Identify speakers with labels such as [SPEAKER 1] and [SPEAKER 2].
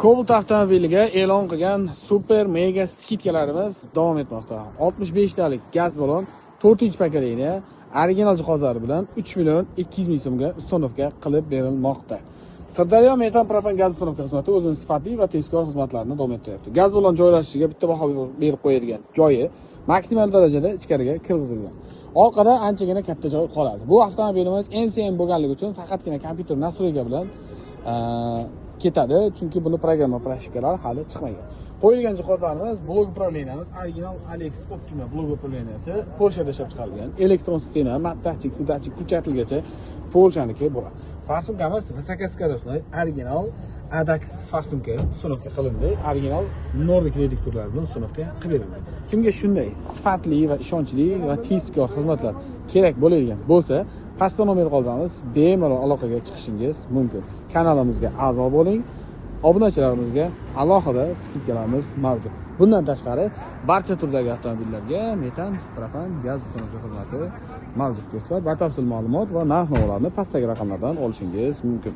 [SPEAKER 1] Cobalt avtomobiliga e'lon qilgan super mega скидка larimiz davom etmoqda. 65 talik gaz balon 4-поколение original jihozlari bilan 3 million 200 ming so'mga установка qilib berilmoqda. Sirdaryo metan propan gaz установка xizmati o'zining sifatli va tezkor xizmatlarini davom ettiryapti. Gaz balon joylashishiga bitta baho berib qo'yadigan joyi maksimal darajada ichkariga kirgizilgan. Orqada anchagina katta joy qoladi. Bu avtomobilimiz MCM bo'lganligi uchun faqatgina kompyuter настройка bilan ketadi, chunki buni programma прошивка lari hali chiqmagan. Qo'yilgan jihozlarimiz: блок управления miz original Alex Optima блок управления si, Polshada ishlab chiqarilgan. Elektron sistema, map datchik, suv datchik, включатель gacha Polshaniki bo'ladi. Форсунка miz высокоскоростной original Adax форсунка установка qilindi. Original Nordic reduktorlar bilan установка qilib berildi. Kimga shunday sifatli va ishonchli va tezkor xizmatlar kerak bo'ladigan bo'lsa, pastda nomer qoldiramiz, bemalol aloqaga chiqishingiz mumkin. Kanalimizga a'zo bo'ling. Obunachilarimizga alohida скидка larimiz mavjud. Bundan tashqari, barcha turdagi avtomobillarga metan, propan, gaz установка xizmati mavjud, do'stlar. Batafsil ma'lumot va narx-navolarni pastdagi raqamlardan olishingiz mumkin.